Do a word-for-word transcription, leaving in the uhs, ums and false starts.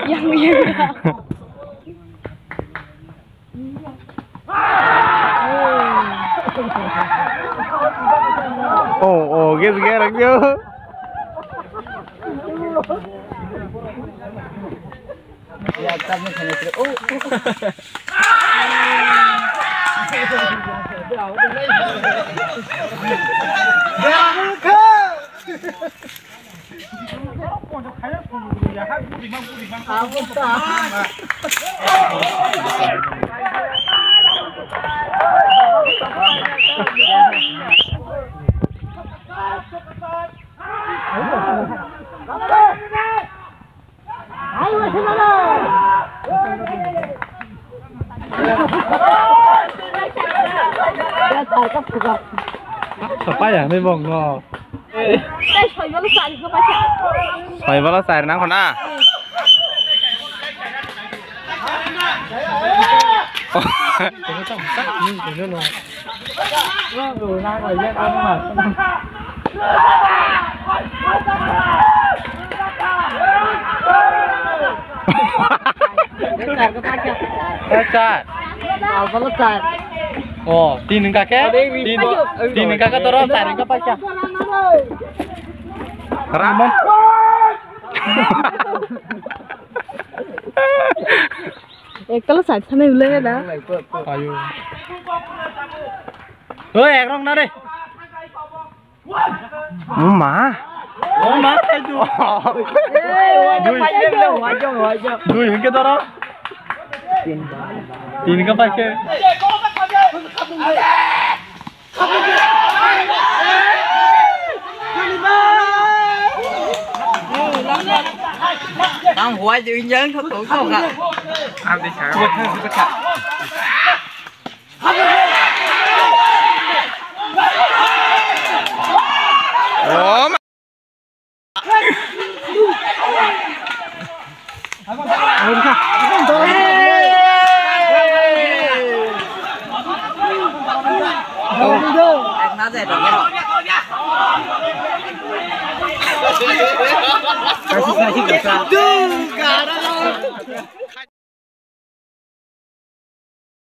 Yang, yang. Oh, oh, guys, guys, guys. Sapaya ni bong no. Tei soibalo chari ko paisa. Soibalo chari nang khona. Sir. Oh, tin hingka khe? Tin, tin hingka khe toro, sir hingka paisa. Ramon. Ektal side thani ulai da. Ayo. Oi, ekrok na re. Mama. Mama, ayo. Dui, dui hingke toro. Tin hingke paike. Ang huai de injang thok thok thok ha. Ang de sa. Oh.